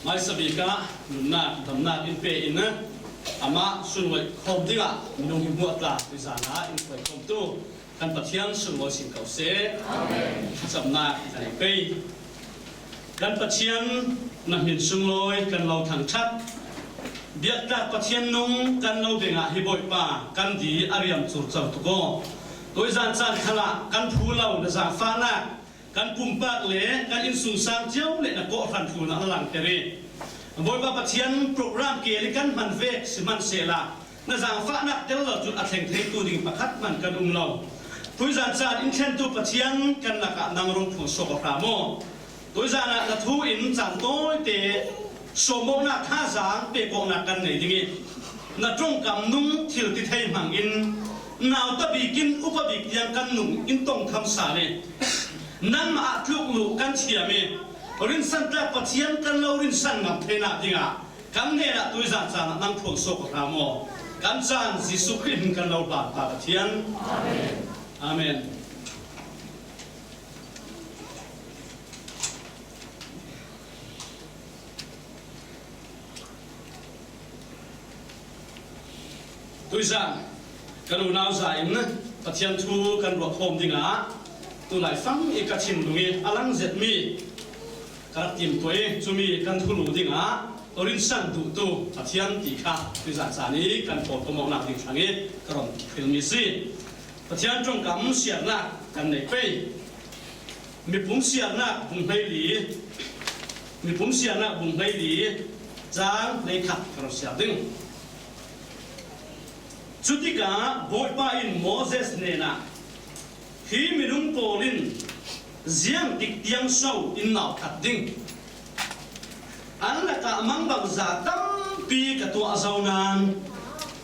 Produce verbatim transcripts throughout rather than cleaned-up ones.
Hmaisabik ah nunnak damnak in pe in amah sunlawih khawm dingah minung hi hmuah tla tuizan ah in khuai khawmtu kan Pathian sunlawi sin ko seh. Thlacamnak kan pei. Kan Pathian, na hmin sunglawi kan lo thangṭhat. Biaktlak Pathian nung kan lo bengah hi Bawipa kan di a riam curco tuk aw. Tuizan caan khalah kan phu lo na zaangfahnak kan pumpak le kan innsungsang cio le na kawhhran tlunah na langter i, Bawipa Pathian, program kel i kan hman vek sihmanhsehla na zaangfahnak tel lo cun a thleng theitu ding pakhat hman kan um lo. Tuizan caan in thlentu Pathian, kan lakah nang rung phuang suak aw hram aw. Tuizan ah na thu in caan tawite sawmawknak thazaang pekawknak kan nei ding i, na ṭongkam nung thil ti thei hmang in nauta bik in upa bik tiang kan nung in tongtham sal i, nangmah ah tluk luh kan thiam i, rinsan tlak Pathian kan lo rinsan ngam theinak dingah kan hnenah tuizan caan ah nang phuang suak aw hram aw. Kan caan Jesuh Khrih in kan lo hlan pa Pathian. Amen. Tuizan kan unau za in Pathian thu kan ruah khawm dingah tulaifang i ka thinlung i a lang zetmi ka rak timtuah i, cumi kan thulu dingah rinsan duhtu Pathian ti kha tuizan caan i kan pawl pawmawknak ding thlang i ka ron hrilmi si. Pathian ṭongkam siarnak kan nei pei. Mipum siarnak bung hleili, mipum siarnak bung hleili, cang hleikhat ka ron siar ding. Cutikah Bawipa in Moses hnenah, hi minung pawl in ziangtik tiang so in nau that ding? An lakah mangbangza tampi ka tuah zo nain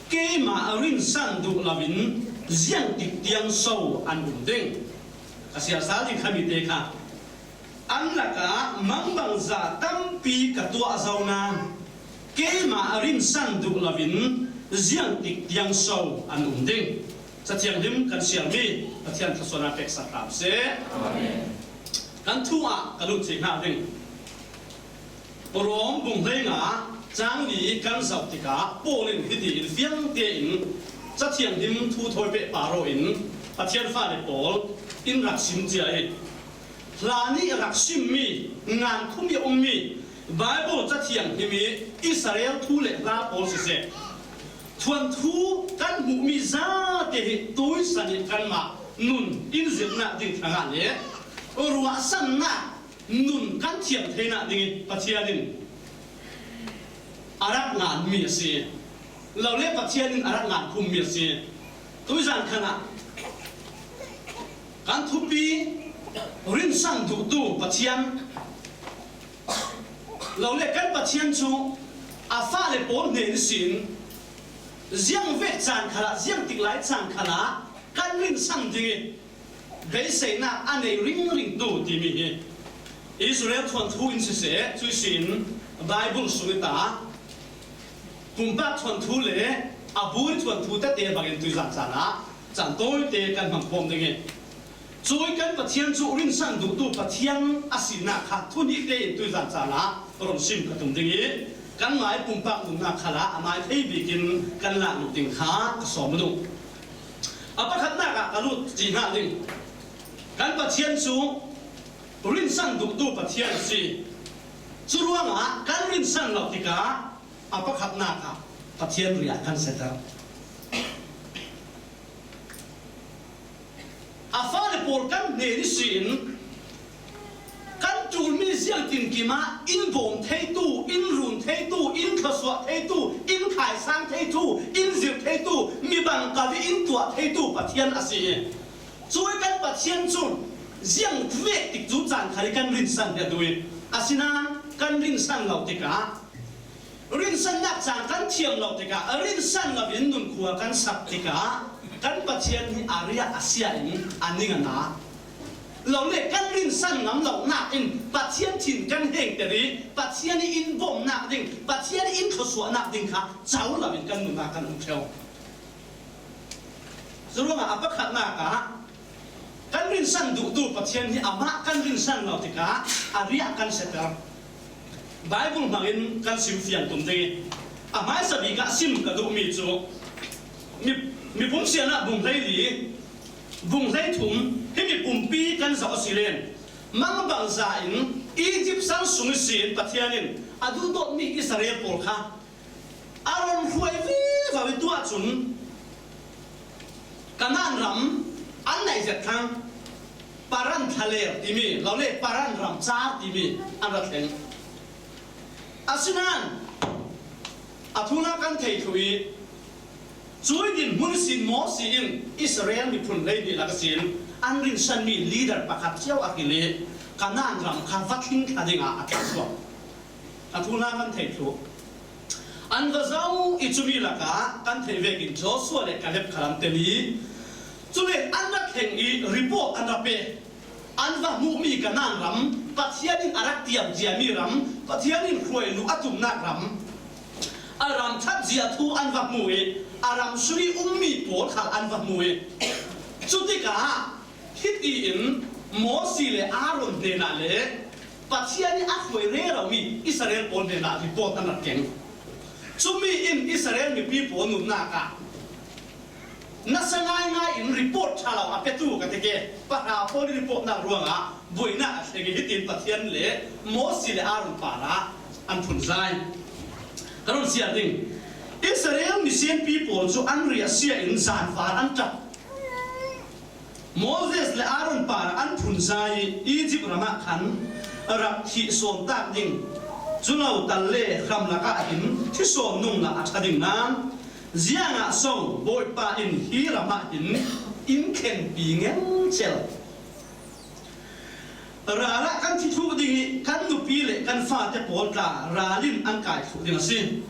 keimah a rinsan duh loin ziangtik tiang so an um ding? Ka siar sal ding kha mite kha, an lakah mangbangza tampi ka tuah zo nain keimah a rinsan duh loin ziangtik tiang so an um ding? Cathianghlim kan siarmi Pathian thluasuahnak peksak hram seh. Kan thu ah ka lut cih hna ding. Rom bung hleinga cang li kan zoh tikah Paul in hiti in fiang tein Cathianghlim thu thawi pehpar aw in Pathian fale pawl in rak sim cia i, hla nih rak simmi, ngan khum i a ummi Baibal Cathianghlim i Israel thu le hla pawl siseh, thuanthu kan hmuhmi zate hi tuisan i kanmah nun in zirhnak ding hrangah le ruahsannak nun kan thiam theinak ding i Pathian in a rak nganmi a si. Lo le Pathian in a rak ngan khummi a si. Tuizan khan ah kan thupi rinsan duhtu Pathian, lo le kan Pathian cu a fale pawl hnen ihsin ziangvek caan khalah, ziangtik lai caan khalah kan rinsan ding i beiseinak a nei ringring tu timi hi Israel thuanthu in siseh, cuihsin Baibal sung i ta pumpak thuanthu le a buri thuanthu tete bangin tuizan caan ah caan tawite kan hmang khawm ding i, cui kan Pathian cu rinsan duhtu Pathian a sinak kha thuhnih tein tuizan caan ah run sim ka tum ding i, kan ngai pumpak nunnak khalah a nai thei bik in kan lak lut ding kha ka sawm a duh. A pakhatnak ah ka lut cih hna ding. Kan Pathian cu rinsan duhtu Pathian a si. Curuangah kan rinsan lo tikah a pakhatnak ah Pathian riah kan siater. A fale pawl kan hnen ihsin kan ṭulmi ziangtinkim ah in bawm theitu, in run theitu, in thluasuah theitu, in khaisang theitu, in zirh theitu, mi bang kal i in tuah theitu Pathian a si i, cui kan Pathian cu ziangvek tik cu caan khal i kan rinsan hi a duh i, asinain kan rinsan lo tikah, rinsannak caan kan thiam lo tikah, rinsan loin nunkhua kan sak tikah kan Pathian hi a riah a siah in a ning a na. Lo le kan rinsan ngam lonak in Pathian thin kan hengter i Pathian i in bawmnak ding, Pathian i in thluasuahnak ding kha co loin kan nunnak kan um ṭheo. Curuangah a pakhatnak ah kan rinsan duhtu Pathian hi amah kan rinsan lo tikah a riah kan siater. Bible hmangin kan sim fiang tum ding i, a hmaisa bik ah sim ka duhmi cu mi, Mipum Siangnak bung hleili, bung hleithum, himi pumpi kan zoh a si len, mangbangza in Egypt sal sung ihsin Pathian in a duhdawtmi Israel pawl kha a ron hruai vivo i tuah cun Kanaan ram an naih zet thlang, Paran thlaler timi, lole Paran ram car timi an rak thleng. Asinain a thuna kan thei thluh i, cui din hmun sin Mosi in Israel miphun hleihnih lak a sin an rinsanmi leader pakhat cio a hil i, Kanaan ram kha va tling thla dingah a thlak suak. A thuna kan thei thluh. An va zoh i cumi lakah kan theih vekin Joshua le Kaleb kha an tel i, cule an rak thleng i report an rak pe. An va hmuhmi Kanaan ram, Pathian in a rak tiam ciami ram, Pathian in hruai luh a tumnak ram, a ram that zia thu an va hmu i, a ram sung i ummi pawl khal an va hmu i, cutikah hitiin Mosi le Aaron hnenah le Pathian i a hruai reromi Israel pawl hnenah report an rak keng. Cumi in Israel mipi pawl nunnak ah nasa ngaingai in report ṭha lo a petu ka ti ke, pahra pawl i reportnak ruangah buainak a thleng i, hitin Pathian le Mosi le Aaron parah an phunzai. Ka run siar ding. Israel misianpi pawl cu an riahsia in zanfar an ṭap. Moses le Aaron parah an phunzai i Egypt ram ah khan rak thih sawn tak ding, cu lo tal le hram lakah hin thi sawn nung lah a ṭha ding nain, ziangah so Bawipa in hi ram ah hin in thlenpi ngelcel. Ral ah kan thi thluh ding i kan nupi le kan fate pawl tla ral in an kai thluh ding a si.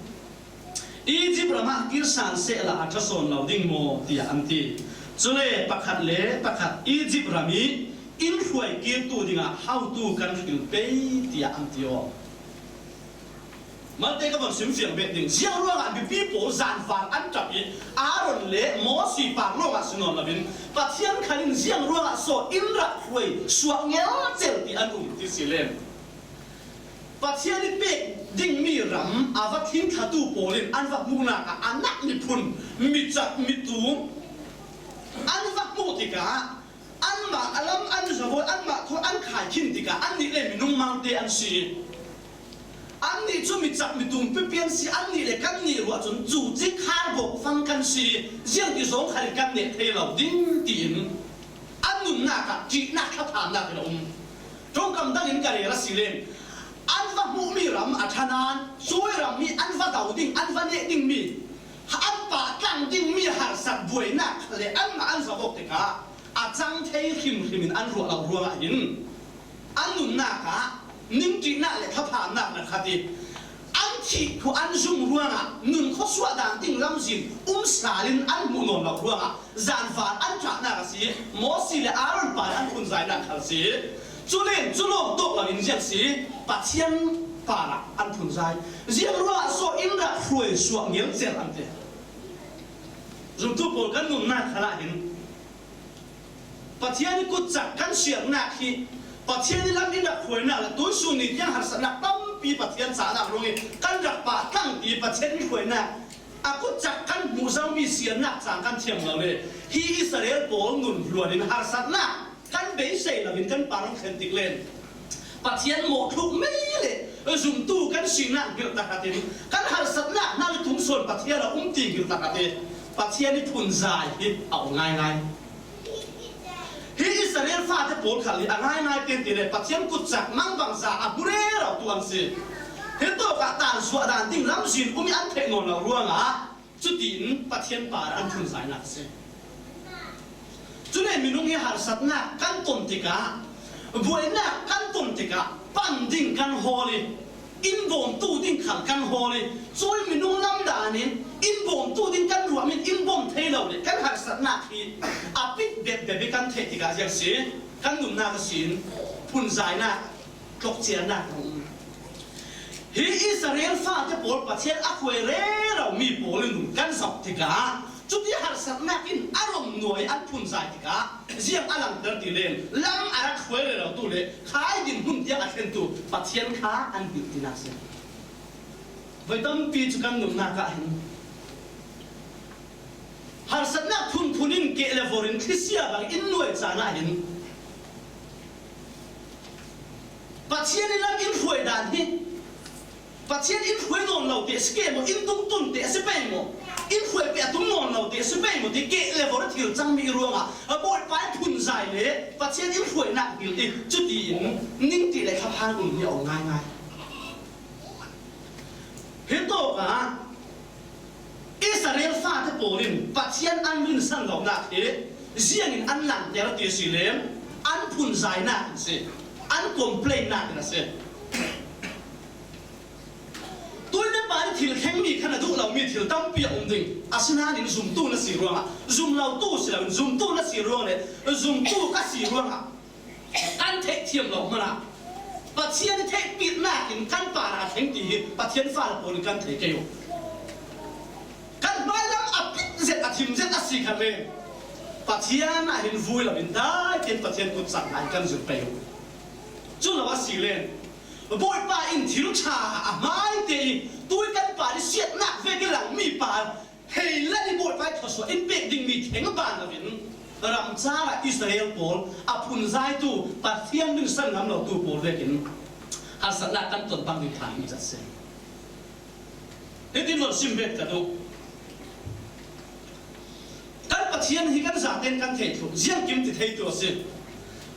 Egypt ram ah kir san sehla a ṭha sawn lo ding maw, tiah an ti. Cule pakhat le pakhat Egypt ram i in hruai kirtu dingah hotu kan hril pei, tiah an ti aw. Malte ka van sim fiang bet ding. Ziang ruangah mipi pawl zanfar an ṭap i Aaron le Mosi par lawngah si nawn loin Pathian khal in ziang ruangah so in rak hruai suak ngelcel ti an um ti si len. Pathian i pek dingmi ram a va thlingthlatu pawl in an va hmuhnak ah a nak miphun, micak, mitum an va hmuh tikah anmah a lam an zawn, anmah thawn an khai khin tikah annih le minung mangte an si. Annih cu micak mitum pipi an si, annih le kannih ruah cun cu cik khar bawk fang kan si, ziangti zong khal in kan neh thei lo ding tiin an nunnak ah ṭihnak thlaphannak in a um. Ṭongkam dang in ka rel a si len, an va hmuhmi ram a ṭha nain, cui ram i an va do ding, an va neh dingmi, an pah tlang dingmi harsat buainak le anmah an zoh awk tikah a cang thei hrimhrim in an ruah lo ruangah hin an nunnak ah ningṭihnak le thlaphannak na khat i, an thih khu an zum ruangah nun khuasuah dan ding lamzin um sal in an hmuh nawn lo ruangah zanfar an ṭahnak a si. Mosi le Aaron par an phunzainak khal si. Cu len cu lawng tawk lo in ziang si, Pathian parah an phunzai. Ziang ruangah so in rak hruai suak ngelcel an ti. Zumtu pawl kan nunnak khal ah hin Pathian i kutcak kan siarnak hi, Pathian i lam in rak hruainak le tuisun ni tiang harsatnak tampi Pathian cahnak ruang i kan rak pah tlang ti Pathian i hruainak a kutcak kan hmuh zomi siarnak cang kan thiam lo le, hi Israel pawl nun hluan in harsatnak kan beisei lo in kan parang thlen tik len Pathian mawh thluk mei le zumtu kan sinak hngilh takhat in kan harsatnak hna le tum sawn Pathian a um ti hngilh takhat i Pathian i phunzai hi a um ngaingai. Hi Israel fate pawl khal hi a ngaingai pen ti le Pathian kutcak mangbangza a hmu rero tu an si. Hi tawkah tan suah dan ding lamzin um i an theih nawn lo ruangah cutin Pathian par an phunzainak a si. Cule minung i harsatnak kan ton tikah, buainak kan ton tikah, pan ding kan hawl i, in bawmtu ding khal kan hawl i, cui minung lam dan in in bawmtu ding kan ruah min in bawm thei lo le kan harsatnak hi a pit bepbep i kan theih tikah ziang si, kan nunnak a sin phunzainak tlawkciarnak a um. Hi Israel fate pawl Pathian a hruai rero mi pawl in nun kan zoh tikah Cuti harsatnak in a rom nuai an phunzai tikah ziang a langter ti len lam a rak hruai rero tu le khai dinhmun tiang a thlentu Pathian kha an hilh tinak si. Voi tampi cu kan nunnak ah hin harsatnak phunphun in keh le vor in thlisia bang in nuai caan ah hin Pathian in lam in hruai dan hi Pathian in hruai nawn lo te a si ke maw, in dungtun te a si pei maw, in hruai pe a tum nawn lo te a si pei maw ti keh le vor a thil cangmi ruangah a Bawipa in phunzai le Pathian in hruainak hngilh i cutiin ning ti le khaphang um hi a om ngaingai. Hi tawkah Israel fate pawl in Pathian an rinsan lonak hi ziangin an langter ti si le an phunzainak in si, an complainnak in a si. Tuinak pa thil thlengmi khan a duh lomi thil tampi a um ding. Asinain zumtu na si ruangah, zum lotu si loin zumtu na si ruang le zumtu ka si ruangah kan theih thiam lo hmanah Pathian i theihpitnak in kan parah a thleng ti hi Pathian fale pawl in kan thei kei uh. Kan hmailam a pit zet a thim zet a si khan le Pathian ah hin vui lo in dai tin Pathian kut cang lai kan zir pei uh. Cu lo a si le Bawipa in thil ṭha a hmai te i tui kan pa i siatnak vek i langmi pa hei la i Bawipa i thluasuah in pek dingmi theng ban lo in ramcar ah Israel pawl a phunzaitu Pathian rinsan ngam lotu pawl vekin harsatnak kan ton pang ding than in zat si. Hitin von sim bet ka duh. Kan Pathian hi kan zaten kan thei thluh, ziangkim ti theitu a si.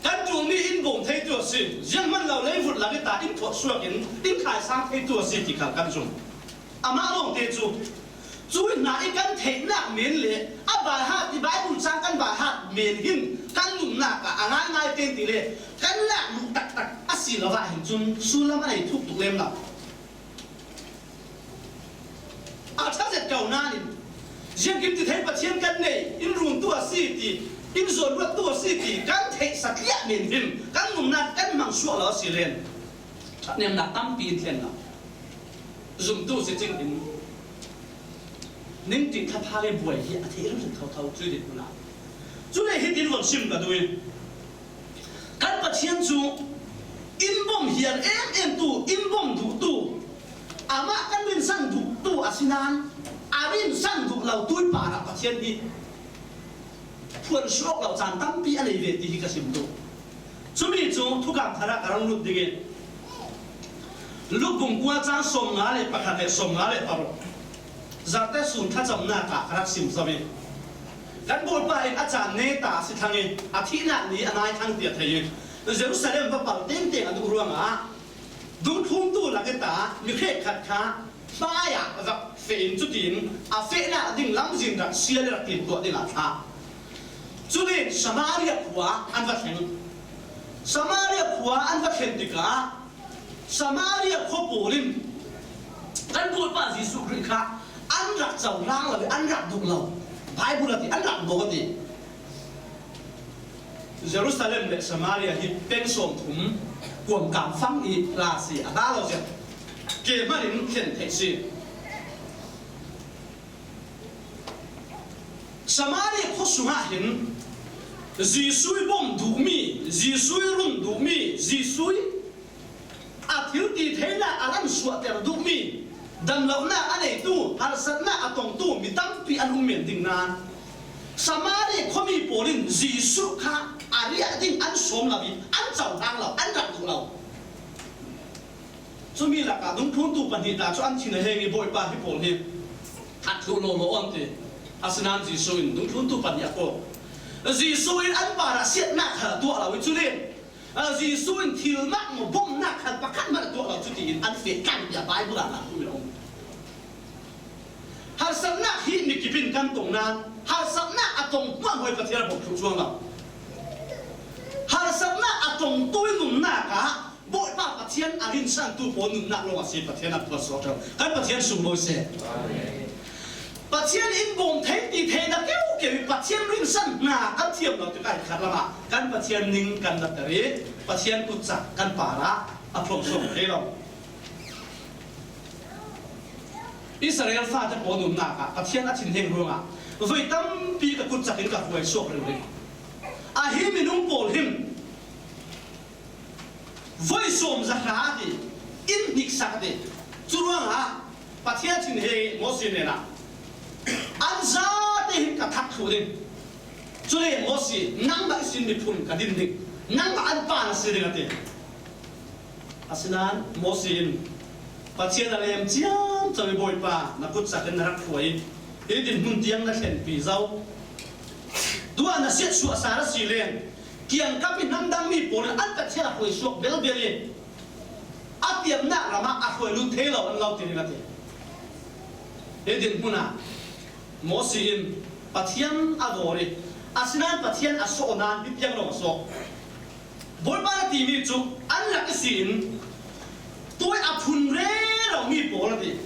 Kan ṭulmi in bawm theitu a si. Zianghman lo leivut lak i ta in phawt suak in in khaisang theitu a si ti khal kan zum. Amah lawngte cu cuih hna i kan theihnak men le a baihat i Baibal cang kan baihat men hin kan nunnak ah a ngaingai ten ti le kan lak luh taktak a si lo ah hin cun sullam a nei thuk tuk lem lo. A ṭha zet ko nain ziangkim ti thei Pathian kan nei, in runtu a si ti, in zawnruattu a si ti kan theih satliah men hin kan nunnak kan hmang suak lo a si len ṭhatnemnak tampi in thlen lo. Zumtu si cing in ning ṭih thaphang i buai hi a theih ringring thotho cu i dinhmun ah. Cule hitin von sim ka duh i, kan Pathian cu in bawm hiar em em tu, in bawm duh tu, amah kan rinsan duh tu a si nain a rinsan duh lo tu i parah Pathian hi phuan suak lo caan tampi a nei ve ti hi ka sim duh. Cumi cu thukam thar ah ka rang lut ding i Luk bung kua cang sawmnga le pakhat le sawmnga le paruk zarte sun thlacamnak ah ka rak sim zo i kan Bawipa in a caan neta a si thlang i a thihnak ni a nai thlang ti a thei i Jerusalem va pal tengteng a duh ruangah dungthluntu lak i ta mi hrekkhat kha hmai ah a rak feh in cutin a fehnak ding lamzin rak sial i rak tlin tuah ding a thlah. Cule Samaria khua an va thleng. Samaria khua an va thlen tikah Samaria khua pawl in kan Bawipa Jesuh Khrih kha an rak cohlang lo i an rak duh lo. Baibal a ti an rak bawk a ti. Jerusalem le Samaria hi peng sawmthum kuamkam fang i hla si a hla lo zet. Keimah in thlen theih si. Samaria khua sungah hin Jesuh i bawm duhmi, Jesuh i run duhmi, Jesuh i a thil ti theinak a ran suahter duhmi, damlohnak a neitu, harsatnak a tongtu mi tampi an um men ding nain Samaria khuami pawl in Jesuh kha a riah ding an sawm lo i an cohlang lo, an rak duh lo. Cumi lakah dungthluntu pahnih ta cu an thin a heng i Bawipa hi pawl hi that thluh lawlaw an ti. Asinain Jesuh in dungthluntu pahnih a kawk. Jesuh in an parah siatnak kha tuah lo i cu len Jesuh in thil mah maw bawmhnak khan pakhat hmanh a tuah lo cutiin an feh tlang tiah Baibal ah kan hmuh a um. Harsatnak hi mikip in kan tong nain harsatnak a tong hmuahhmuah Pathian a bawmh thluh cuang lo. Harsatnak a tongtu i nunnak ah Bawipa Pathian a rinsantu pawl nunnak lawng a si Pathian a phuan suak ṭheu. Kan Pathian sunglawi seh. Pathian in bawm thei ti thei na keu keu i Pathian rinsan hna kan thiam lo tikah khat lamah kan Pathian ning kan datter i Pathian kutcak kan parah a phuang suak thei lo. Israel fate pawl nunnak ah Pathian a thinheng ruangah Voi tampi ka kutcakin ka hruai suak ringring. Ahi minung pawl hin voi sawm za hra a ti, in hniksak a ti. Curuangah Pathian thin he Mosi hnenah, an zate hin ka thak thluh ding. Cule Mosi, nangmah ihsin miphun ka din ding, nangmah an pa na si ding a ti. Asinain Mosi in Pathian a lem ciamco i, Bawipa, na kutcakin na rak hruai i, hi dinhmun tiang na thlenpi zo. Tuah na siatsuahsar a si len kiangkap i hnam dang mi pawl in an Pathian a hruai suak belbel i, a tiamnak ramah a hruai lut thei lo an lo ti ding a ti. Hi dinhmun ah Mosi in Pathian a vawr i, asinain Pathian a sawh nain hi piang lo a sawh. Bawipa na timi cu an rak i si in, tuai a phun rero mi pawl a ti.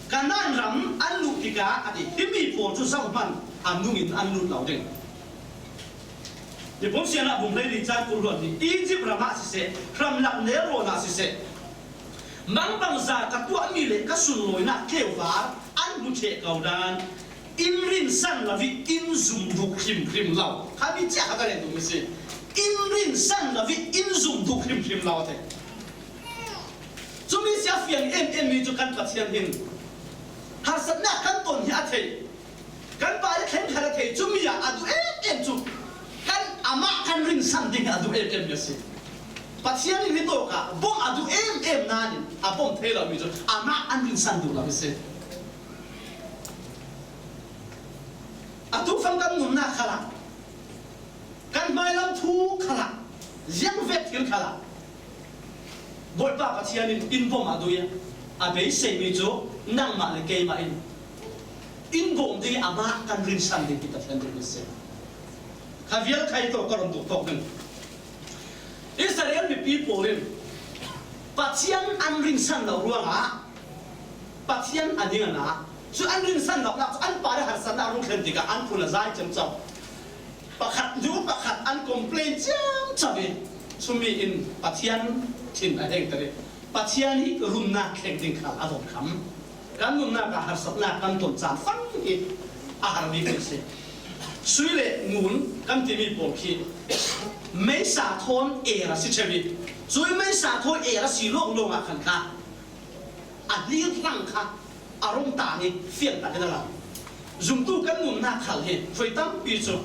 Kanaan ram an luh tikah a ti, himi pawl cu zohhmanh a nung in an lut lo ding. Mipum siangah bung hleili cang kul hluan hi, Izipt ram ah siseh, hramlak nelrawn ah siseh, mangbangza ka tuahmi le ka sunlawinak tleuvar an hmu ṭheh ko dan, in rinsan lo i in zum duk hrimhrim lo. Kha mi cia kha ka rel duhmi si. In rinsan lo i in zum duk hrimhrim lo a ti. Cumi si a fiang emem mi cu kan Pathian hin harsatnak kan ton hi a theih. Kan pa nih thleng khat a thei, cumi ah a duh emem cu kan, amah kan rinsan ding a duh emem mi a si. Pathian in hitawk ah bawmh a duh emem nain a bawmh thei lomi cu amah an rinsan duh lo a si. Atu fang kan nunnak khalah, kan hmailam thu khalah, ziangvek thil khalah, Bawipa Pathian in in bawmh a duh i a beiseimi cu nangmah le keimah in in bawm ding i amah kan rinsan ding hi Pathian duhmi a si. Kha vial khai tawh ka run duh tawk ding. Israel mipi pawl in Pathian an rinsan lo ruangah Pathian a ding a na. Cu an rinsan lonak cu an pa le harsatnak a rung thlen tikah an phun a zai ciamco. Pakhat hnu pakhat an complain ciamco i, cumi in Pathian thin a hengter i, Pathian hi runnak thleng ding khal a von kham. Kan nunnak ah harsatnak kan ton caan fang hi a harmi kan si. Sui le ngun kan timi pawl khi meisa thawn er a si ṭheu i, cui meisa thawn er a si lawnglawng ah khan kha a hlirhlang kha a rung tang i fiang takin a lang. Zumtu kan nunnak khal hi voi tampi cu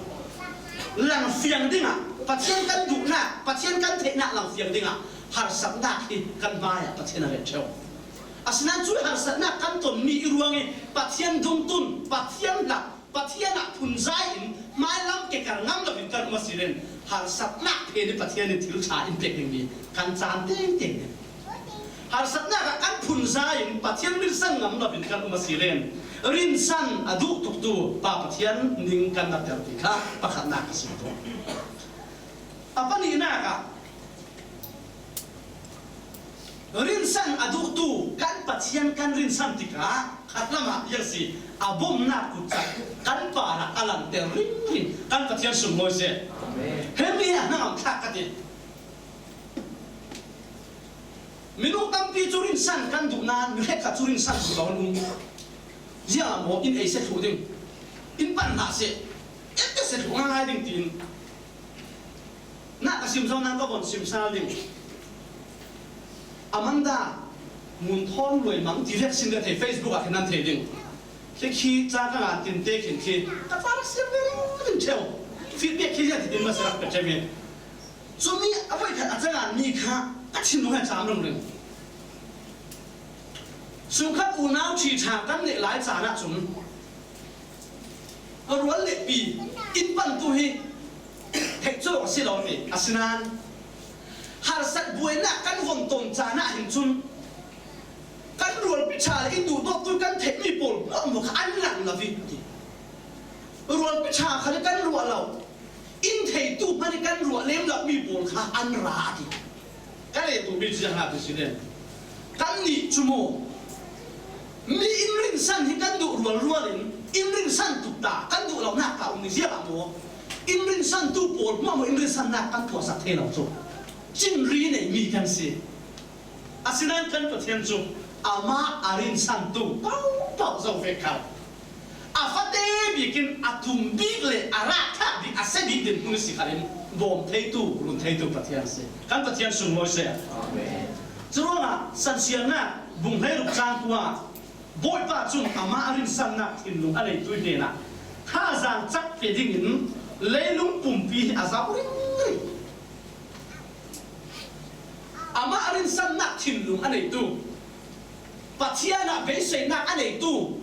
lang fiang dingah, Pathian kan duhnak, Pathian kan theihnak lang fiang dingah harsatnak hi kan hmaiah Pathian a ret ṭheu. Asinain cui harsatnak kan tonmi i ruang i Pathian dungtun, Pathian hlak, Pathian ah phunzai in hmailam kekar ngam loin kan um a si len, harsatnak phen i Pathian in thil ṭha in pek dingmi kan caan tengteng ding. Harsatnak ah kan phunzai in Pathian rinsan ngam loin kan um a si len, rinsan a duh tuktu Pa Pathian ning kan na tel ti kha pakhatnak a si tuk. A pahnihnak ah, rinsan a duhtu kan Pathian kan rinsan tikah khatlam ah bia si, a bawmhnak kutcak kan parah a langhter ringring. Kan Pathian sunglawi seh. Amen. Hemi a hnangam thlak ka ti. Minung tampi cu rinsan kan duh nain mi hrekkhat cu rinsan duh lo an um. Ziah maw in ei seh thluh ding, in pan hlah seh, in ei seh thluh ngaingai ding tiin. Na ka sim zo nan ka von sim sal ding. Amanda Mun Thawn Luai Mang ti vek sim ka thei, Facebook ah khin nan thei ding. Khi khi ca ka ngan tinte khin khi ka ca rak siam ve ringring ṭheu. Feedback khi ziah ti tin ma si rak pe ṭheu ve. Cumi a voikhat a ca ngan mi kha ka thinlung he cam ringring. Sungkhat unau ṭhi ṭha kan neih lai caan ahcun a rual lehpi in pantu hi theih cu a si lo ti. Asinain harsat buainak kan von ton caan ah hin cun kan rualpi ṭha le in duhdawttu kan theihmi pawl hmuahhmuah kha an lang lo i ti. Rualpi ṭha kha le kan ruah lo. In theitu hmanh i kan ruah lem lomi pawl kha an ra a ti. Ka leh duhmi cu ziang a ti si len, kannih cu maw, mi in rinsan hi kan duh rualrual in, in rinsan tuk ta kan duh lonak ka um i ziah maw, in rinsantu pawl hmuahhmuah in rinsannak kan phuahsak thei lo cu cinri neimi kan si. Asinain kan Pathian cu amah a rinsantu paohpaoh zo ve kha. A Fate bikin a tum bik le a rah thak bik, a se bik dinhmun i si khalin bawm theitu, run theitu Pathian a si. Kan Pathian sunglawi seh. Amen. Curuangah Sansiamna bung hleiruk cang kua, Bawipa cun amah a rinsannak thinlung a neitu hnenah thazaang cak pe dingin leilung pumpi hi a zau ringring. Amah a rinsannak thinlung a neitu, Pathian ah beiseinak a neitu,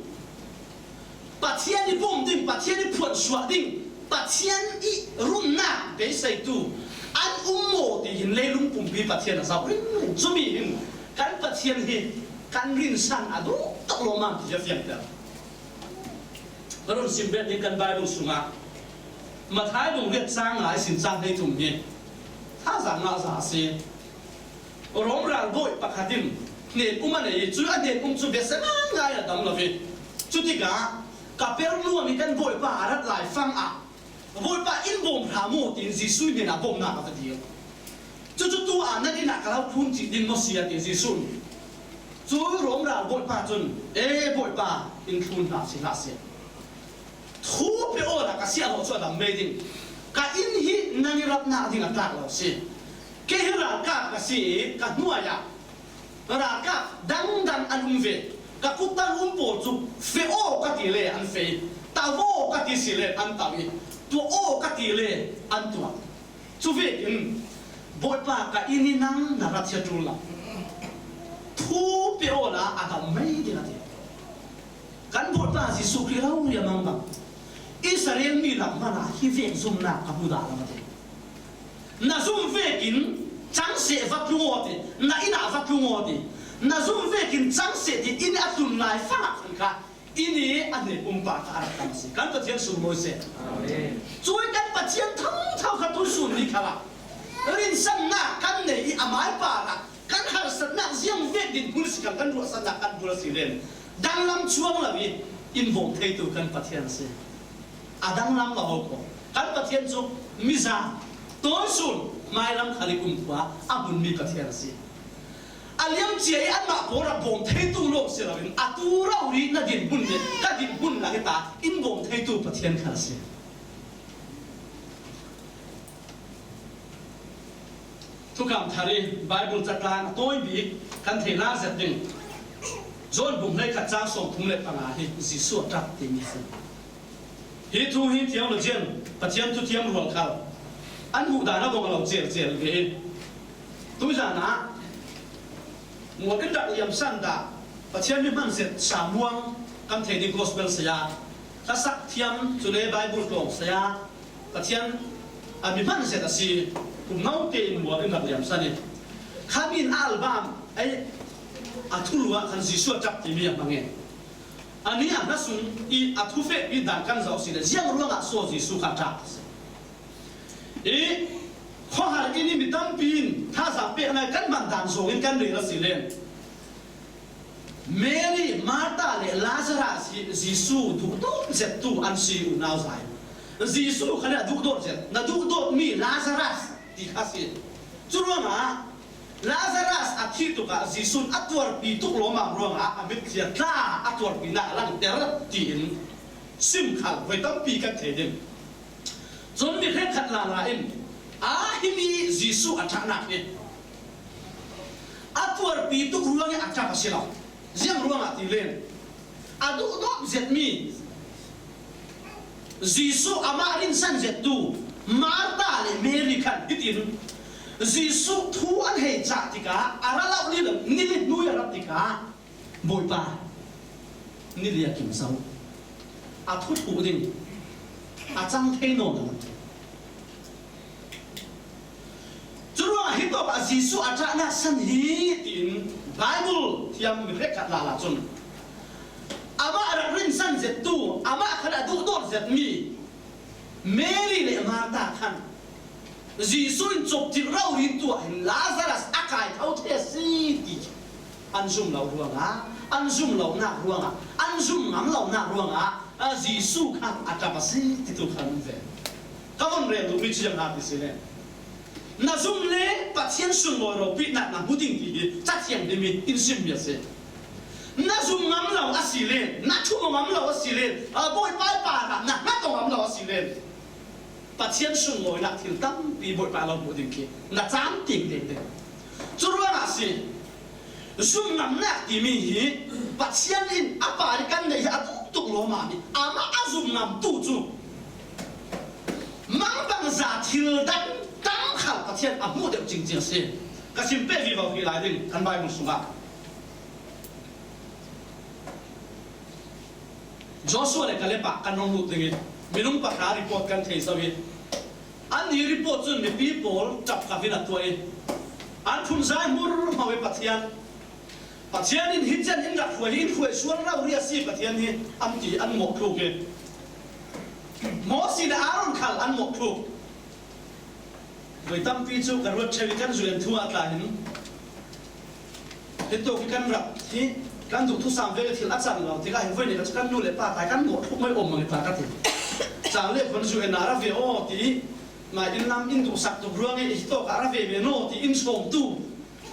Pathian i bawm ding, Pathian i phuansuah ding, Pathian i runnak beiseitu an um maw tihin leilung pumpi Pathian a zau ringring. Cumi hin kan Pathian hi kan rinsan a dawh tak lawmam ti a fiangter. Ka run sim bet ding kan Bible sungah Matthai bung riat cang nga i sin cang hleithum hi thazaang ngah za a si. Rom ralbawi pakhat in hnen um a nei i, cu a hnen um cu biasia ngaingai a dam lo i, cutikah Kapernaum i kan Bawipa a rat lai fangah Bawipa in bawm hram maw tiin Jesuh hnenah bawmnak a va dil. Cucu tu ah nan inn ah ka lo thlun cih ding maw si a ti Jesuh in. Cu Rom ralbawipa cun, e Bawipa, in thlun hlah si hlah si. Thu pe awla ka siah lo cu a dam mei ding. Ka inn hi nang i ratnak ding a tlak lo si. Kei hi ralkap ka si i ka hnuai ah ralkap dangdang an um ve. Ka kuttan um pawl cu feh aw ka ti le an feh i, tau aw ka ti si le an tau i, tuah aw ka ti le an tuah. Cu vekin Bawipa, ka inn hi nang na rat hi a ṭul lo. Thu pe awla a dam mei ding a ti. Kan Bawipa Jesuh Khrih lo ria mangbang Israel mi lam hmanah hi vek zumnak ka hmu dah lo a ti. Na zum vekin cang seh va tlung aw ti, na inn ah va tlung aw ti. Na zum vekin cang seh ti inn a tlun lai fangah khan kha inn i a hnen um pa kha a rak tam a si. Kan Pathian sunglawi seh. Amen. Cui kan Pathian thangthau kha tusun ni khalah rinsannak kan nei i amai parah kan harsatnak ziang vek dinhmun si khan kan ruahsannak kan bul a si len danglam chuang lo i in bawm theitu kan Pathian a si. A danglam lo ko. Kan Pathian cu mizan, tawisun, hmailam khal i kumkhua a hmunmi Pathian a si. A liamcia i anmah pawl rak bawm theitu lawng si loin atu rori na dinhmun le ka dinhmun la hita in bawm theitu Pathian kha a si. Thukam thar i Bible catlang a tawi bik kan thei hna zet ding John bung hleikhat cang sawmthum le panga hi Jesuh a ṭap timi si. Hi thu hi theologian, Pathian thu thiam rual khal an hmuh dan a bawng a lo cel cel ve i, tuzan ah mual in rak liamsan dah Pathian mi hman zet samuang kan thei ding gospel saya, hlasak thiam cule Bible tlawng saya, Pathian a mi hman zet a si. Kum no tein mual in rak liamsan i, khami in a album ei a thulu ah khan Jesuh a ṭap timi a hmang i, a ni a hna sung i a thu fehpi dan kan zoh si le ziang ruangah saw Jesuh kha a ṭap a si. I khuahar in i mi tampi in thazaang pek ngai kan man dan zong in kan rel a si len Mary, Martha le Lazarus hi Jesuh duhdawt zettu an si unau zai. Jesuh kha le a duhdawt zet, na duhdawtmi Lazarus ti kha si. Curuangah Lazarus a thih tukah Jesuh in a tuarpi tuk lawmam ruangah a mitthli a tla, a tuarpinak a langter tiin sim khal voi tampi kan thei ding. Cun mi hrekkhat lala in, a himi Jesuh a ṭhahnak hi a tuarpi tuk ruangah a ṭap a si lo. Ziang ruangah ti len a duhdawt zetmi Jesuh amah rinsan zettu Martha le Mary khan hitin Jesuh thu an hei cah tikah a ra lo ni lo, ni le hnu a rat tikah Bawipa, ni li a kim zo a thuthuh ding a cang thei nawn lo. Curuangah hitawk ah Jesuh a ṭahnak san hi tiin Bible thiam mi hrekkhat lala cun amah rak rinsan zettu, amah khan a duhdawt zetmi Mary le Martha khan Jesuh in cawptirh rori in tuah hin Lazarus a kai tho thei a si ti an zum lo ruangah, an zum lonak ruangah, an zum ngam lonak ruangah, a, Jesuh kha a ṭap a si titu khan um ve. Ka von rel duhmi cu ziang a ti si le, na zum le Pathian sunglawi ropinak na hmu ding ti hi Cathiang dim in in simmi a si. Na zum ngam lo a si len, na thum ngam lo a si len, a Bawipa parah na ngat ngam lo a si len, Pathian sunlawinak thil tampi Bawipa lo hmuh ding khi na cam ting ding ding. Cu ruangah a si. Zum ngamnak timi hi Pathian in a par ih kan neih hi a tuk tuk lawm ah mi, amah a zum ngamtu cu mangbangza thil dang tam khal Pathian a hmuh deuh cingcing a si. Ka sim peh vivo hi lai ding kan Baibal sungah. Joshua le Kaleb ah kan rung lut ding ih minung pahra report kan thei zo ih, annih report cun mipi pawl ṭap kap in a tuah ih, an phunzai hmurhmo ih Pathian, Pathian in hi cian in rak hruai hi, in hruai sual rori a si Pathian hi, an ti an mawh tluk ih, Moses le Aaron khal an mawh tluk. Voi tampi cu ka ruat ṭheu ih kan zu en thu ah tla hin, hi tawk ih kan rak hi, kan duh thusam ve thil a can lo tikah hin voi nih ka cu kan nu le pa tai kan mawh tluk mai om mang ih ta ka ti. Cang le khuan zu en ah ra ve aw ti ih, mai inn lam in duhsak tuk ruang ih hi tawk ah ra ve ve naw ti in sawmtu.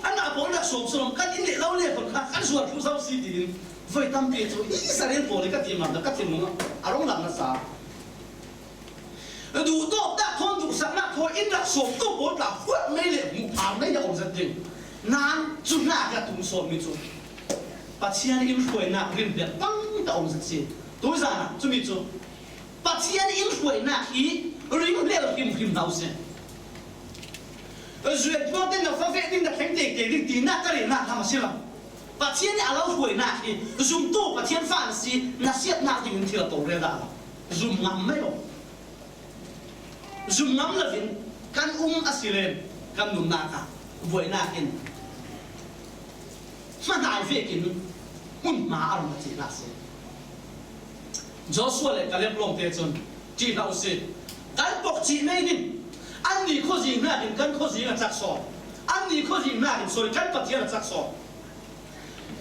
An ah pawl rak sawm sawm kan in leh lo le khuan kha kan zuar thlu zo si tiin voi tampi cu hi Israel pawl ih ka ti mang ka ti mang a rung lang nasa. Duhtawpnak thawn, duhsaknak thawn in rak sawmtu pawl tla huat mai le hmuh phang mai a om zat ding. Nan cu hna ka tum sawm mi cu Pathian in hruainak rinhlel pang ka om zat si. Tuzan ah cumi cu Pathian in hruainak hi rinhlel hrimhrim hna u sih. Zuet tuah te na fafeh ding na thleng tete ding tinak ka rehnak hnam a si lo. Pathian nih a lo hruainak hi zumtu Pathian fa na si na siatnak dingin thil a to rel dah lo. Zum ngam mai lo. Zum ngam loin kan um a si len kan nunnak ah buainak in hmanai vekin hmunhma a rung a cihnak a si. Joshua le Kaleb lawngte cun ṭih hlah u sih. Kan pok cih mai ding. Annih khuazing hnakin kan khuazing a cak sawn. Annih khuazing hnakin, sorry, kan Pathian a cak sawn.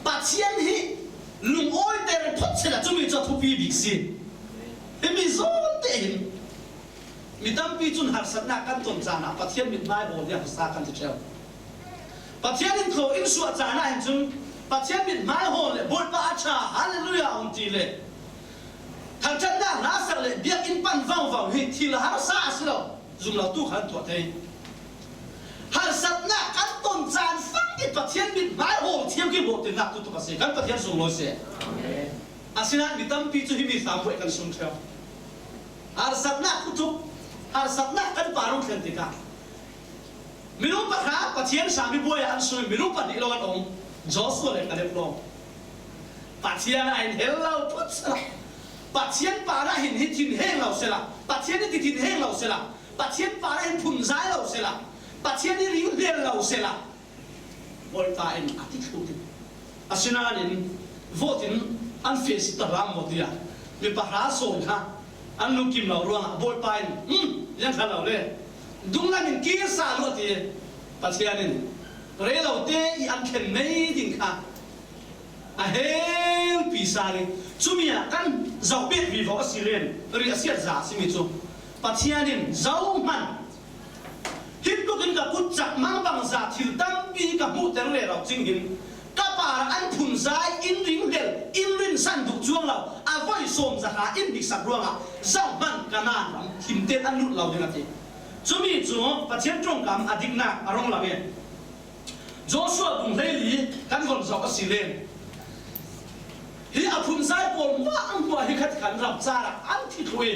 Pathian hi lungawite rang phawt sehla cumi cu a thupi bik si. Himi zawn tein mi tampi cun harsatnak kan ton caan ah Pathian mithmai hawl hi a hmasa kan ti ṭheu. Pathian in kho in suah caan ah hin cun Pathian mithmai hawl le Bawipa a ṭha, Hallelujah, hong ti le thangṭhatnak hla sak le biakinn pan vangvang hi thil harsa a si lo. Zum lo tu khan tuah thei. Harsatnak kan ton caan fangin Pathian mithmai hawl thiam khi hawl tinnak tu tuk a si. Kan Pathian sunglawi si. Amen. Asinain mi tampi cu himi hlam buai kan sung ṭheu. Harsatnak khutuk, harsatnak kan par rung thlen tikah minung pahra Pathian sami buai ah an sung, minung pahnih lo an um. Joshua le Kaleb lawng. Pathian ah hin hel lo phut sehla, Pathian parah hin hi thinheng lo sehla, Pathian hi ti thinheng lo sehla, Pathian parah hin phunzai lo sehla, Pathian hi rinhlel lo sehla, Bawipa in a ti thluh ding. Asinain vote in an feh si ta ram maw tiah mi pahra sawn kha an lungkim lo ruangah Bawipa in, um, liang kha lo le, dunglam in kir sa luah ti. Pathian in rei lote ih an thlen mai ding kha a helpi sa ding. Cumi ah kan zoh bet vivo a si len, rih a siat za a simi cu Pathian in zohman, hi tlukin ka kutcak mangbangza thil tampi ka hmuhter rero cing hin ka parah an phunzai, in rinhlel, in rinsan duh cuang lo, a voi sawm zahra in hniksak ruangah zohman Kanaan ram thimte an lut lo ding a ti. Cumi cu Pathian ṭongkam a diknak a rung lang e. Joshua bung hleili kan von zoh a si len, hi a phunzai pawl hmuahhmuah hi khat khan ramcar ah an thi thluh i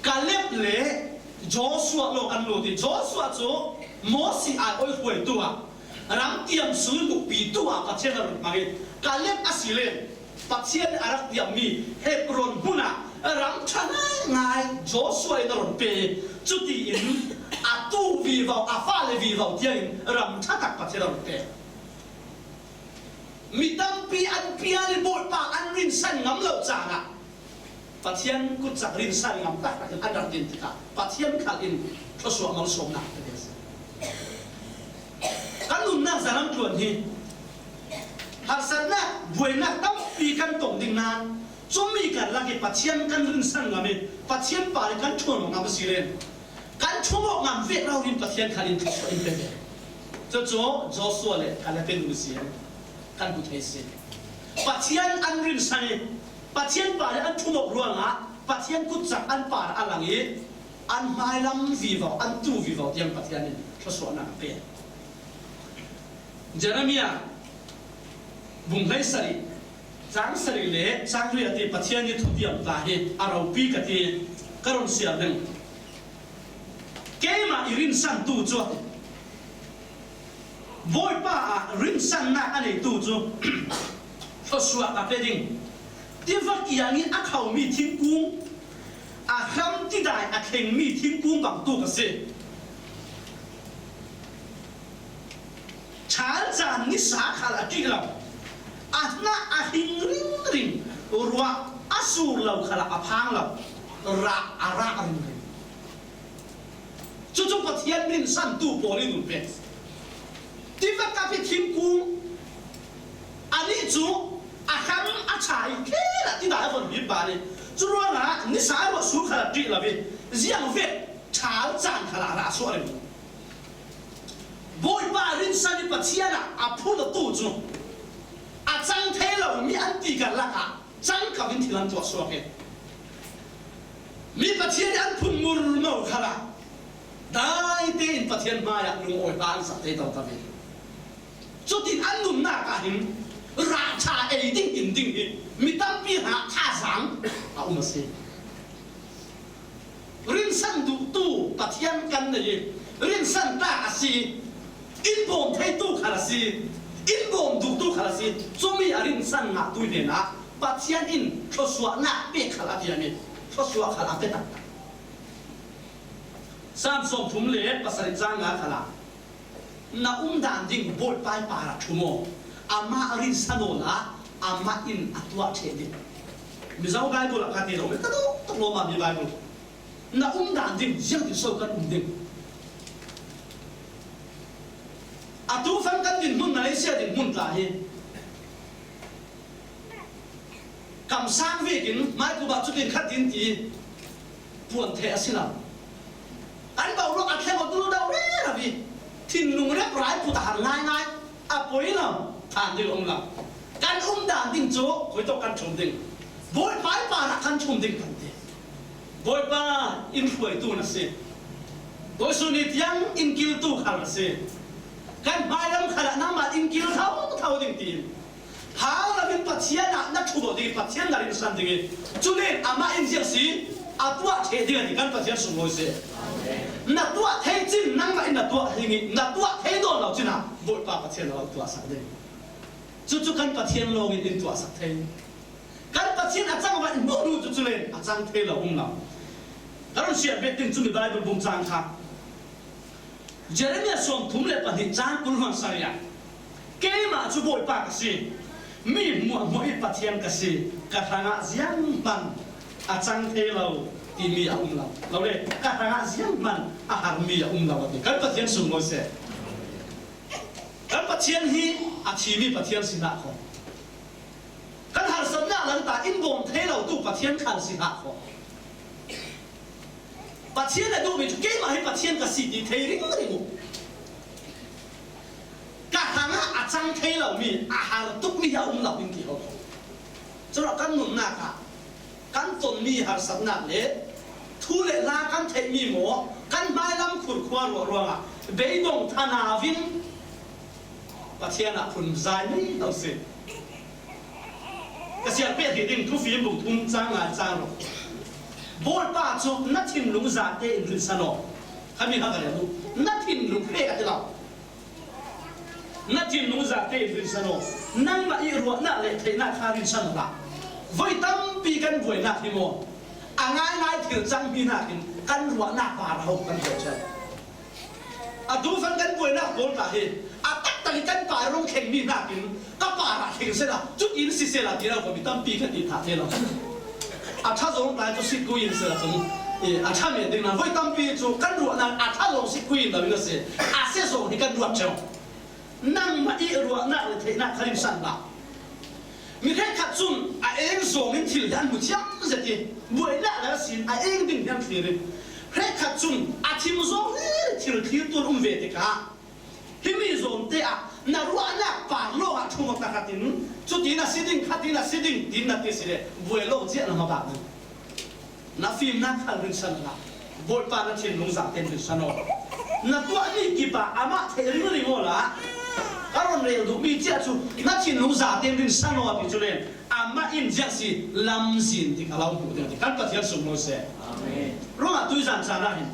Kaleb le Joshua lawng an lut i Joshua cu Moses ai-awih hruaitu ah ram tiam sung i bukpitu ah Pathian a run hmang i Kaleb a si len Pathian a rak tiammi Hebron hmun ah ram ṭha ngaingai Joshua in a run pe. Cutiin a tu vivo, a fale vivo tiangin ram ṭha tak Pathian a run pe. Mi tampi an pial i Bawipa an rinsan ngam lo caan ah Pathian kutcak rinsan ngam taktak in an rak din tikah Pathian khal in thluasuah malsawmnak a si. Kan nunnak zalam tluan hi harsatnak, buainak tampi kan tong ding nain cumi karlak i Pathian kan rinsan ngam i Pathian par i kan ṭhuan ngam a si len kan ṭhum awk ngam vek rori in Pathian khal in thluasuah in pe ve. Cucu Joshua le Kaleb in a si kan hmu thei si. Pathian an rinsan i, Pathian parah an thumawh ruangah Pathian kutcak an parah a lang i, an hmailam vivo, an tu vivo tiang Pathian in thluasuahna a pe. Jeremiah bung hleisarih, cang sarih le cang riat i Pathian i thutiam tla hi a ropi ka ti, ka run siam ding. Keimah i rinsantu cu, Bawipa ah rinsannak a neitu cu thluasuah ka pe ding. Tiva kiang i a khomi thingkung, a hram tidai a thlengmi thingkung bangtuk a si. Ṭhal caan nisa khal a ṭih lo, a hnah a hing ringring, ruah a sur lo khalah a phang lo, rah a rah ringring. Cucu Pathian rinsantu pawl in um ve. Tiva kap i thingkung, anih cu a hram a ṭha i khelah tidai a von bik ban i, cu ruangah nisa ruah sur khal a ṭih lo i, ziang vek ṭhal caan khalah a rah suah ringring. Bawipa rinsan i Pathian ah a phulhtu cu a cang thei lo mi an ti karlak ah cang kap in thil an tuah suak i, mi Pathian i an phun murmo khalah dai tein Pathian hmaiah lungawi hla an sak thei toto ve. Cutin an nunnak ah hin rah ṭha ei ding in ding hi mi tampi hna thazaang a um a si. Rinsan duhtu Pathian kan nei i, rinsan tlak a si, in bawm theitu khal a si, in bawm duhtu khal a si, cumi a rinsan ngahtu hnenah Pathian in thluasuahnak pek khal a thiam i, thluasuah khal a pe taktak. Sam sawmthum le pasarih cang nga khalah, na umdan ding Bawipa i parah ṭhum aw, amah rinsan aw la, amah in a tuah ṭheh ding. Mizo Bible ah ka ti lo, ka dawh tuk lawmmam mi Bible. Na umdan ding, ziangtin so kan um ding? Atu fan kan dinhmun, Malaysia dinhmun tla hi. Kamsang vekin hmaikup ah cutin khat din ti puan theh a si lo. Kan boruak a thleng aw tu lo rero i, thinlung rep rai put a har ngaingai, a poi lo, than ding a um lo. Kan umdan ding cu khuitawk kan ṭhum ding? Bawipa i parah kan ṭhum ding kan ti. Bawipa, in hruaitu na si. Tuisun ni tiang in kiltu khal na si. Kan hmailam khalah nangmah in kil thotho ding tiin, phang loin Pathian ah na ṭhum aw ding i, Pathian na rinsan ding i, cu len amah in ziang si, a tuah ṭheh ding a ti, kan Pathian sunglawi si. Na tuah thei cin nangmah in na tuah ding i, na tuah thei dawn lo cin ah Bawipa Pathian a lo tuahsak ding. Cucu kan Pathian lawngin in tuahsak thei. Kan Pathian a cang va i hmuh hnu cu cu len a cang thei lo um lo. Ka run siar bet ding cumi Bible bung cang kha. Jeremiah sawmthum le pahnih cang kul hmang sarih ah, keimah cu Bawipa ka si, mi hmuahhmuah i Pathian ka si, ka hrangah zianghman a cang thei lo timi a um lo. Lo le, ka hrangah zianghman a harmi a um lo a ti. Kan Pathian sunglawi seh. Kan Pathian hi a thimi Pathian si hlah kho. Kan harsatnak langta in bawm thei lo tu Pathian khal si hlah kho. Pathian a duhmi cu keimah hi Pathian ka si ti thei ringring uh. Ka hrangah a cang thei lomi, a har tukmi hi a um lo in ti ho. Curuah kan nunnak ah kan tonmi harsatnak le thu le hla kan theihmi maw, kan hmailam khurkhua ruah ruangah beidong thanau in Pathian ah phun zai mai lo si. Ka siar pek hi ding, Thufim bung thum cang nga cang ruk. Bawipa cu na thinlung zate in rinsan aw. Khami ha ka rel uh. Na thinlung pek a ti lo. Na thinlung zate in rinsan aw. Nangmah i ruahnak le theihnak kha rinsan hlah. Voi tampi kan buainak hi maw, a ngaingai thil cangmi hnakin kan ruahnak par a ho kan buai ṭhan. Atu fan kan buainak pawl tla hi a taktak i kan par a rung thlengmi hnakin ka par ah thleng sehla, cutin si sehla ti lo kha mi tampi kan ti thah thei lo. A ṭha zong tlai cu sitkui in sehla cun, eh, a ṭha men ding nain voi tampi cu kan ruahnak a ṭha zong sitkui in lo in a si, a sia zong hi kan ruat ṭheo. Nangmah i ruahnak le theihnak kha rinsan hlah. Mi hrekkhat cun a eng zawng in thil hi an hmu thiam zet i, buainak le a sin a eng ding hi an thlir i, hrekkhat cun a thim zawng hi thil thlir tuan um ve tikah, himi zawngte ah na ruahnak par lawngah Thumawk ta khatin, cutin a si ding, khatin a si ding, tin na ti si le, buai lo ciah na mabak ding. Na fimnak khal rinsan la, Bawipa na thinlung zaten rinsan aw. Na tuahmi kipa amah theih ringring aw la, ka ron rel duhmi ciah cu na thinlung zaten rinsan aw a ti cu len, amah in ziah si lamzin dik a lo hmuh ding a ti. Kan Pathian sung lo seh. Amen. Ruangah tuizan caan ah hin,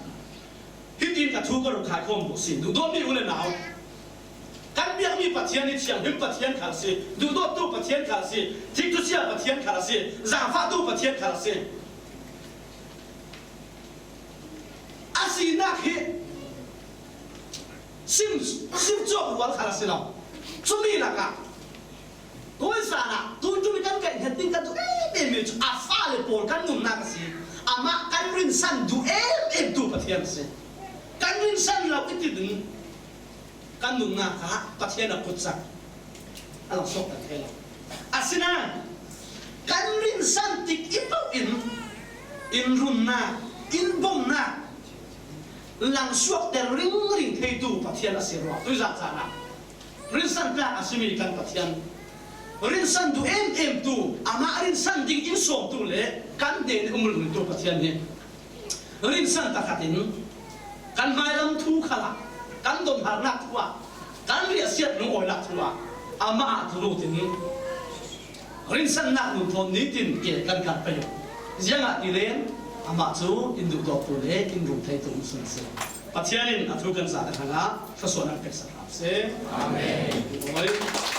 hitin ka thu ka rung khaikhawm buh sin, duhdawtmi u le nau. Kan biakmi Pathian hi thianghlim Pathian khal a si, duhdawttu Pathian khal a si, thiktusia Pathian khal a si, zaangfahtu Pathian khal a si. A sinak hi sim, sim cawk rual khal a si lo. Cumi lakah, tuizan ah, tuiṭum kan kaihhngat ding kan duh em em mi cu a fale pawl kan nunnak a si. Amah kan rinsan duh em em tu Pathian a si. Kan rinsan lo i ti ding. Kan nunnak ah Pathian a kutcak a langsuakter thei lo. Asinain kan rinsan tik i poh in, in runnak, in bomnak langsuakter ringring theitu Pathian a si ruang tuizan caan ah rinsannak a simi kan Pathian, rinsan duh em em tu, amah rinsan ding in sawmtu le kan hnen i um ringringtu Pathian hi. Rinsan takhat in kan hmailam thu khalah, kan donharnak thu ah, kan riahsiat lungawinak thu ah amah ah thu lut in rinsannak nun thawn nitin ke kan khat pei uh. Ziangahtile amah cu in duhdawttu le in rung theitu um sun a si. Pathian in a thu kan zate hrangah thluasuahnak pek sak hram seh. Amen.